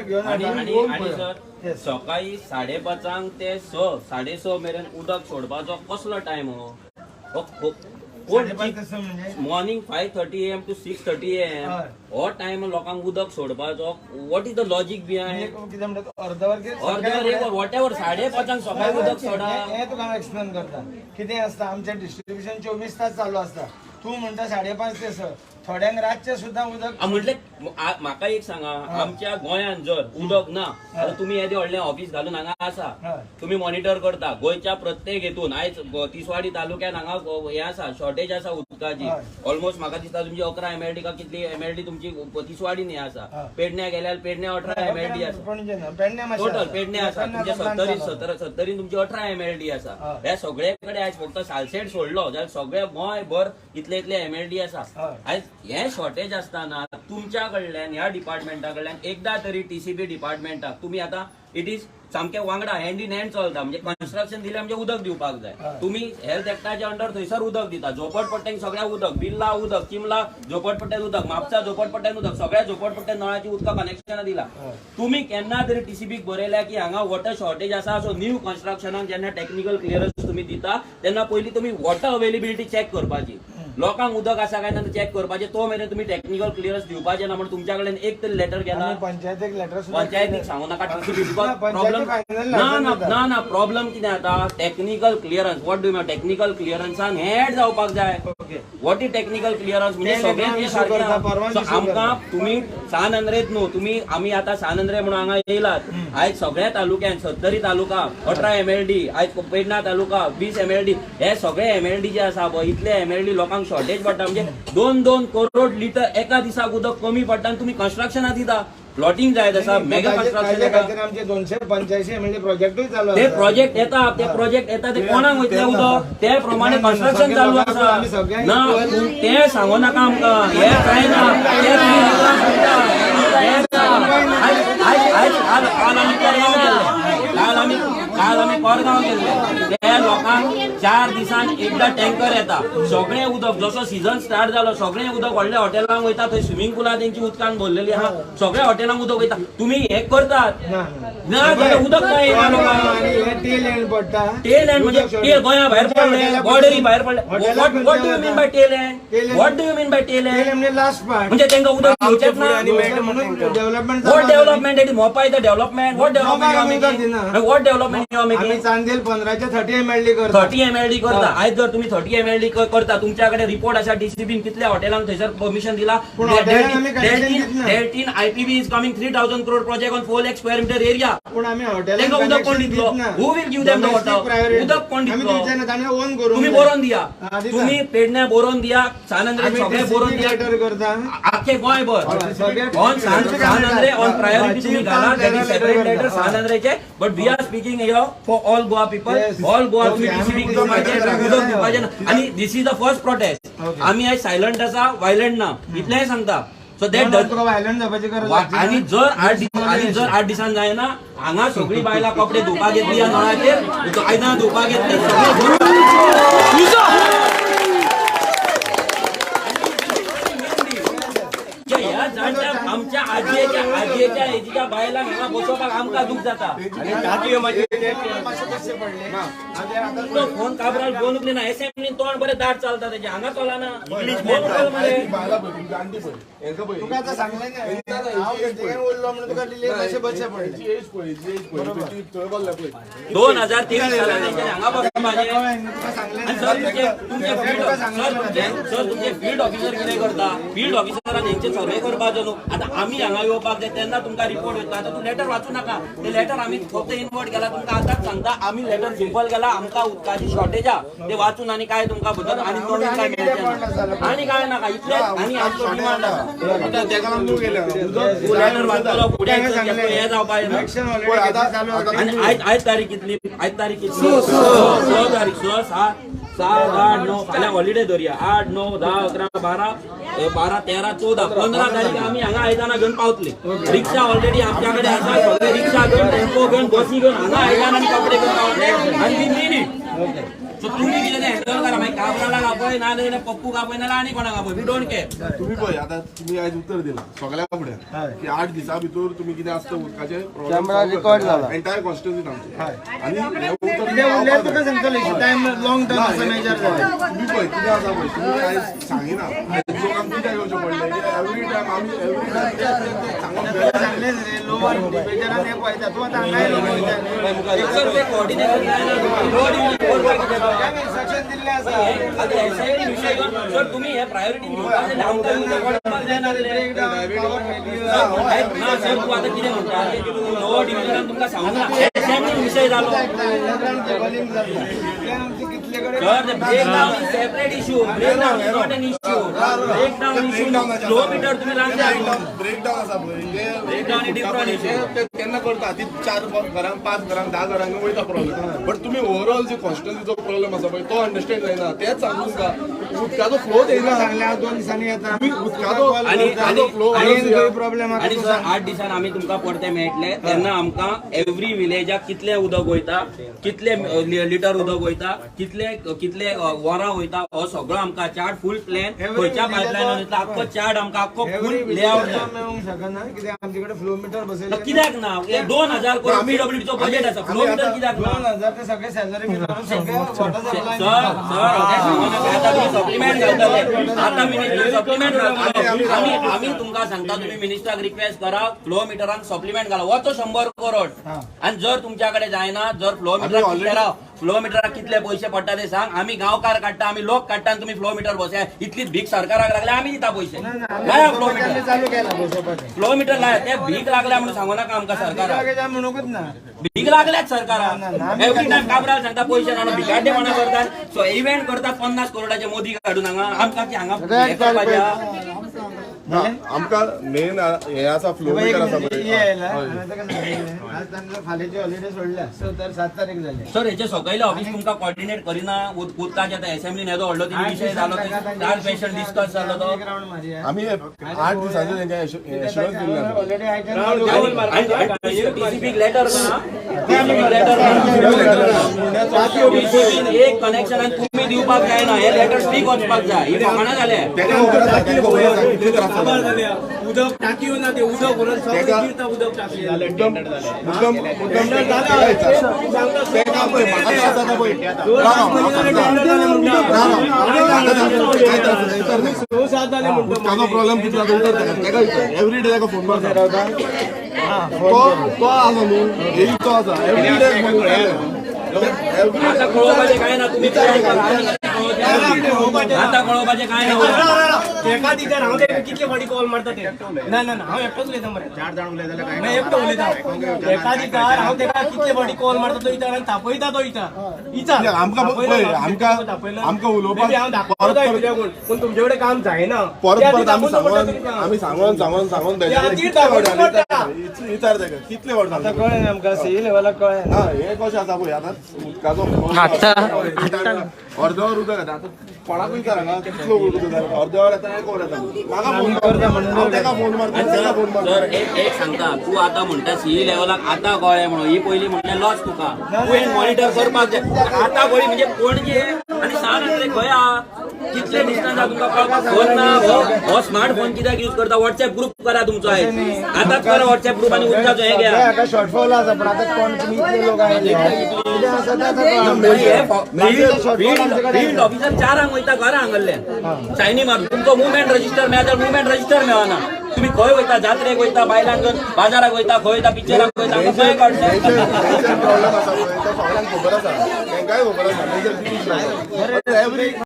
घेवन आणि येता. आणि आणि सर, सकाळी 5:30 ते 6, 6:30 मेरेन उदक सोडपाचो कसलो टायम हो? हो कोण? 5:30 ते 6 म्हणजे? Morning 5:30 a.m. to 6:30 a.m. हय. हो टायम लोकांक उदक सोडपाचो, what is the logic behind? कितें म्हणटा, अर्दवर? अर्दवर, एक वर, what ever, 5:30 सकाळी उदक सोडा. हें तुका हांव एक्सप्लेन करता. कितें आसता, आमचें डिस्ट्रिब्युशन 24 तास चालू आसता. तूं म्हणटा 5:30 ते 6, थोड्यांक रातचें सुद्दां उदक. म्हटलें, म्हाका एक सांगा, आमच्या गोंयांत जर उदक ना जाल्यार तुमी येदें व्हडलें ऑफिस घालून हांगा आसा, तुमी मॉनिटर करता गोंयच्या प्रत्येक हेतून. आयज तिसवाडी तालुक्यान हांगा हें आसा, शॉर्टेज आसा उदकाची. ऑलमोस्ट म्हाका दिसता तुमची 11 एमएलडी का कितली एमएलडी तुमची तिसवाडीन हें आसा. पेडण्या गेल्यार पेडण्या 18 एमएलडी आसा. पणजे ना, पेडण्या मातशें टोटल आसा. पेडणे आसा तुमचे पेडण्याचा प्लांट 70 चालू आसा. 70, 70 तुमची 18 एमएलडी आसा. ह्या सगळे कडेन आयज फक्त सालसेट सोडलो जाल्यार सगळे गोंयभर इतले इतले एमएलडी आसा. आयज हे शॉर्टेज आसतना तुमच्या कडल्यान, ह्या डिपार्टमेंटा कडल्यान एकदा तरी टीसीबी डिपार्टमेंटाक तुमी आतां it is सामके वांगडा हँड इन हँड चलता. म्हणजे कन्स्ट्रक्शन दिलें म्हणजे उदक दिवपाक जाय. तुमी हेल्थ एक्टाच्या अंडर थंयसर उदक दिता, झोपडपट्ट्यांक सगळ्या उदक, बिर्ला उदक, चिमला झोपडपट्ट्यात उदक, म्हापसा झोपडपट्ट्यात उदक, सगळ्या झोपडपट्ट्यात नळाची उदका कनेक्शनां दिला. तुमी केन्ना तरी टीसीबीक बरयल्या की हांगा वॉटर शॉर्टेज आसा? सो न्यू कन्स्ट्रक्शनाक जेन्ना टेक्निकल क्लियरन्स तुमी दिता तेन्ना पयलीं तुमी वॉटर अवेलेबिलिटी चॅक करपाची, लोकांक उदक आसा काय ना चॅक करपाचें. तो मेरेन तुमी टेक्निकल क्लियरन्स दिवपाचें ना म्हण तुमच्या कडल्यान एक तरी लेटर गेला? आमी पंचायतीक लेटर सुद्दां. पंचायतीक सांगू नाका, टीसीबी. ना, पंचायती प्रॉब्लेम final ना letter ना दिता. ना ना, प्रॉब्लेम कितें जाता, technical clearance, what do mean? Technical क्लियरन्सान हेड जावपाक जाय. What is technical clearance म्हणजे ते सगळें letter ते issue सारकें करता, आहा. परवानगी So issue आमकां करता. तुमी सान आंद्रेत न्हू, तुमी आमी आतां सान आंद्रे म्हणून हांगा येयलात. आयज सगळ्या तालुक्यान 70 तालुका 18 एमएलडी, आयज पेडणा तालुका 20 एमएलडी. हे सगळे एमएलडी जे आसा पळय, इतले एमएलडी लोकांक शॉर्टेज पडटा. म्हणजे 2-2 करोड लिटर एका दिसाक उदक कमी पडटा आनी तुमी कन्स्ट्रक्शना दिता. प्लॉटिंग जायत आसा, मेगा ताजे कन्स्ट्रक्शन. खातीर आमचे 285 म्हणजे प्रोजेक्टूय चालू ते आसा. प्रोजेक्ट येता, ते प्रोजेक्ट येता, ते कोणाक वयतले उदक? ते प्रमाणे कन्स्ट्रक्शन चालू आसा. आमी सगळ्यांक ना, ते सांगू नाका आमकां. हे काय ना, ते तुमी सांगता. हे ना. आयज आयज आयज काल काल आमी कोरगांव गेल्ले, काल आमी कोरगांव गेल्ले. त्या लोकांक 4 दिसान एकदां टँकर येता. सगळें उदक, जसो सिजन स्टार्ट जालो, सगळें उदक व्हडल्या हॉटेलांक वयता. थंय स्विमींग पुलां तेंची उदकान भरलेली आहा. सगळ्या हॉटेलांक उदक वयता. तुमी हे करतात. ना. ना जाल्यार उदक काय येना लोकांक. आणि हे टेल एंड पडटा. टेल एंड म्हणजे टेल गोंया भायर पडले, बॉर्डरी भायर पडले. What do you mean by tail end? What do you mean by tail tail and? म्हणजे लास्ट पार्ट. म्हणजे तांकां उदक दिवचेच ना. म्हणून development. What development it Mopa is the development? What development you are Mopa उदक दिना. Making? What development you are आमी making? Chandel 15चे 30 MLD करता. 30 एमएलडी करता. आयज जर तुम्ही 30 एमएलडी करता, तुमच्याकडे रिपोर्ट आसा, डीसीबीन कितल्या हॉटेलांक थंयसर परमिशन दिला. पूण हॉटेलांक आमी connection दितना. Deltin IPB is coming, 3000 crore project on 4 lakh square meter area. पूण आमी हॉटेलांक तांकां उदक कोण दितलो? Who will give them the water? उदक कोण आमी दितलो? दिवचे ना, ताणें ओन करूंक तुम्ही जाय. बरोवन दिया. हा, दिता. तुम्ही पेडण्या बरोवन दिया, सान आंद्रे आमी सगळे बरोवन दिया. लेटर करता. आख्खे गोंयभर सगळे ऑन सान आंद्रे ऑन प्रायोरिटी तुम्ही घाला. That is separate letter सान आंद्रेचे, but we are speaking here for all Goa people. All Goa. तुम्ही टीसीबी दिवपाचें, उदक दिवपाचें ना. आणि this is the first protest. आमी आयज सायलंट आसा, वायलंट ना, इतलेंय सांगता. सो that तुका व्हायलंट जावपाची गरज लागची ना. आणि जर 8 दिसान जायना, हांगा सगळी बायलां कपडे धुवपाक येतली, ह्या नळाचेर आयदनां धुवपाक येतली सगळी. ह्या जाणट्या आमच्या आजयेच्या एजीच्या बायलांक हांगा बसोवपाक आमकां दूख जाता. मातशे कशे पडले आता. तो फोन काब्राल फोन उखली ना. असेंब्लीन तोंड बरें दाट चलता तेजें, हांगा चलना. फोन उखल मरे. तुका आतां सांगलें ना, हांव तेंचे कडेन उरलो म्हणून तुका डिले मातशे बसचे पडले. 2023 सालान तेंच्यांनी हांगा बसपाचें. कळ्ळें न्ही, तुका सांगलें. आणि सर, तुमचे तुमचे फील्ड सर, तुमचे सर, तुमचे फील्ड ऑफिसर कितें करता? फील्ड ऑफिसरान हेंचे सर्वे करपाचो न्हू. आतां आमी हांगा येवपाक जाय तेन्ना तुमकां रिपोर्ट वयता. आतां तूं लेटर वाचू नाका. ते लेटर आमी फक्त इनवर्ट केला. तुमकां आतांच सांगता, आमी लेटर सिंपल केला. आमकां उदकाची शॉर्टेज आहा, ते वाचून आनी काय तुमकां बदल आनी नवीन काय मेळचें ना. आनी काय नाका, इतलें. आनी आमचो डिमांड आसा, तूं लेटर वाचतलो, फुडें हें जावपाक ना. एक्शन ऑलरेडी चालू आसा. आणि आयज आयज तारीख कितली? आयज तारीख कितली? 6 तारीख. 6, 7, 7, 8, 9, फाल्यां हॉलिडे धरया. 8, 9, 10, 11, 12, 12, 13, 14, 15 तारीख आमी हांगा आयदनां घेवन पावतली. रिक्षा ऑलरेडी आमच्या कडेन आसा. सगळे रिक्षा घेवन, टेम्पो घेवन, बसी घेवन, हांगा आयदनां आनी कपडे घेवन पावतले. आनी we mean it. सो तुम्ही कितें तें हँडल करा. मागीर काब्रालाक आपय, ना जाल्यार पप्पूक आपय, ना आनी कोणाक आपय, we don't care. तुम्ही पळय, आता तुम्ही आयज उत्तर दिला सगळ्या फुडें की 8 दिसा भितर तुम्ही कितें आसता उदकाचे कॅमेरा record जाला. एंटायर कॉन्स्टिट्युन्सी आमचे आनी हे उत्तर कितें उरल्यार तुका सांगतले, टायम लॉंग टर्म असं मेजर जालें. तुम्ही पळय कितें आसा पळय, तुम्ही आयज सांगिना. आयज लोकांक कित्याक येवचें पडलें की एवरी टायम आमी एवरी टायम सांगून सांगलें रे, लोवर डिबेटरान हे पळयता तूं, आतां हांगाय लोक वयता. सर, ते कोऑर्डिनेशन जायना. इन्स्ट्रक्शन दिल्लें आसा. सर, तुम्ही हे प्रायोरिटी घेवपाक आमकां कळपाक जायना. Breakdown, power failure. ना सर, तूं आतां कितें म्हणटा, लोअर डिव्हिजनान तुमकां सांगूंक ना, असेंब्लीन विशय जालो. अंडरग्राउंड केबलिंग जाता, इतल्यान आमचे कितले कडेन. Sir, the breakdown is separate issue. Breakdown is not an issue. Breakdown issue. Flow meter तुम्ही लागता. ब्रेकडावन आसा पळय ते Breakdown is different issue. ते केन्ना करता ती चार घरांक, पांच घरांक, 10 घरांक वयता प्रॉब्लेम, बट तुमी ओवरऑल जे कॉन्स्टिट्युन्सीचो प्रॉब्लेम आसा पळय तो अंडरस्टँड जायना. तेच सांगून का उदकाचो फ्लो येयना. सांगलें हांव, 2 दिसांनी येता. तुमी उदकाचो आणि उदकाचो फ्लो आणि खंय प्रॉब्लेम आसा आणि तूं सर, सांग. 8 दिसान आमी तुमकां परते मेळटले तेन्ना आमकां एवरी विलेजाक कितले उदक वयता, कितले लिटर उदक वयता, कितले कितले वरां वयता, हो सगळो आमकां चार्ट, फूल प्लॅन, खंयच्या पायपलायनान वयता, आख्खो चार्ट आमकां, आख्खो फूल एवरी लेआउट जाय. मेळूंक शकना, कित्याक आमचे कडेन फ्लो मिटर बसयले. कित्याक ना? 2000 करोड पीडब्ल्यूडीचो बजेट आसा, फ्लो मिटर कित्याक ना? 2000 ते सगळे सॅलरी करून सगळे वॉटर सप्लाय. सर सर, अशें सांगू नाका. आतां तुमी सप्लिमेंट घालतले, आतां मिनिस्टर सप्लिमेंट घालतलो. आमी आमी तुमकां सांगता, तुमी मिनिस्टराक रिक्वेस्ट करा, फ्लो मिटरान सप्लिमेंट घाला. वचो 100 करोड. आनी जर तुमच्या कडेन जायना, जर फ्लो मिटराक कितले, राव, फ्लो मिटराक कितले पयशे पडटा ते सांग. आमी गांवकार काडटा, आमी लोक काडटा आनी तुमी फ्लो मिटर बसया. इतलीच भीक सरकाराक लागल्या, आमी दिता पयशे. लाया फ्लो मिटर. चालू केला बसोवपाचें. फ्लो मिटर लाया. ते भीक लागल्या म्हणून सांगू नाका आमकां सरकाराक. म्हणूंकच ना. भीक लागल्यात सरकाराक. एवरी टायम काब्राल सांगता पयशे ना, भिकाटेपणा करतात. सो इव्हेंट करतात 50 करोडाचे मोदी काडून हांगा आमकां की हांगा हें करपाचें आहा. ना, आमकां मेन हें आसा, फ्लो मिटर आसा हे पळय. येयला आनी आतां कशें सांगलें, आज तांकां फाल्यांची हॉलिडे सोडल्या, 6 तारीख 7 तारीख जाली. सर, हेचे सकयले ऑफिस तुमकां कॉर्डिनेट करिना. उदकाचे आतां असेंब्लीन येदो व्हडलो तिने विशय जालो, चार क्वेश्चन डिस्कस जालो तो. एक राउंड मारया. आमी 8 दिसांचे तेंकां एश्युरन्स दिल्लें आसा. Already item. टीसीपीक लेटर ना, टीसीपीक लेटर ना. टीसीपीन एक कनेक्शन आनी तुमी दिवपाक जायना. हे लेटर स्ट्रीक वचपाक जाय. ही फकाणां जाले. तेका खबर आसा, कितें खबर आसा, कितले त्रास जाता. उदक टाकी ना, ते उदक भरून सगळें तेका- गिरता उदक टाकी. मुद्दम मुद्दम मुद्दम तेका पळय, म्हाका त्रास जाता पळय. राव, राव, हांव सांगता. राव, राव, म्हाका सांग, काय त्रास जाता, विचार तेका. 6 7 जाले म्हणटा. उदकाचो प्रॉब्लेम कितलो आसा विचार तेका. तेका विचार, एवरी डे तेका फोन मारता तो. तो आसा न्हू, एक तो आसा, एवरी डे फोन. एवरी आतां कळोवपाचें कांय ना. तुमी आतां कळोवपाचें कांय ना. तेका दिता, हांव तेका कितले फावटी कॉल मारता ते. ना ना ना, हांव एकटोच उलयता मरे. चार जाण उलयता, एकटो उलयता. एका दिसार हांव तेका कितले फावटी कॉल मारता, तो विचार आनी तापयता तो. विचार विचार. आमकां पळय, आमकां उलोवपाक हांव परत दाखोवता परत तुज्याकून, पूण तुमचे कडेन काम जायना. परत त्या परत आमी आदी दाखोवचो पडटा सांगून तुमकां. आमी सांगून सांगून सांगून त्या बेजार. आदी कितले फावटी दाखोवचो पडटा. विचार ताका कितले फावटी आतां सांगता. कळ्ळें आमकां, सी लेवलाक कळ्ळें. ना, हे कशें आसा पळय, आतां उदकाचो अर्द वर उदक येता. आतां कोणाक विचार हांगा कितलो उदक येता? अर्द वर येता, एक वर येता. म्हाका फोन मारता, हांव तेका फोन मारता, तेका फोन सर, मारता. एक एक सांगता, तूं आतां म्हणटा सी लेवलाक आतां कळ्ळें म्हणून. ही पयलीं म्हणलें लॉस तुका. तुवें मॉनिटर करपाक जाय. आतां कळ्ळी म्हणजे पणजे आनी सान आंद्रे खंय आहा, कितले डिस्टन्स आहा तुमकां कळपाक फोन ना. हो हो स्मार्ट फोन कित्याक यूज करता? वॉट्सएप ग्रुप करा तुमचो आयज. आतांच करा वॉट्सएप ग्रुप आनी उदकाचो हें सगळे घ्या. हाका शॉर्टफॉल आसा, पण आतां कोण तुमी इतले लोक आयले, कितें आसा तें आतां कळना. फील्ड ऑफिसर 4 हांक वयता घरा हांगल्ल्यान सायनी मारून. तुमचो मुवमेंट रजिस्टर मेळटा जाल्यार मुवमेंट रजिस्टर मेळना. तुमी खंय वयता, जात्रेक वयता, बायलांक घेवन बाजाराक वयता, खंय वयता, पिक्चराक वयता, आमकां खंय कळटलें? मेजर मेजर प्रॉब्लेम आसा पळय तो सगळ्यांक खबर आसा, तांकांय खबर आसा. Major every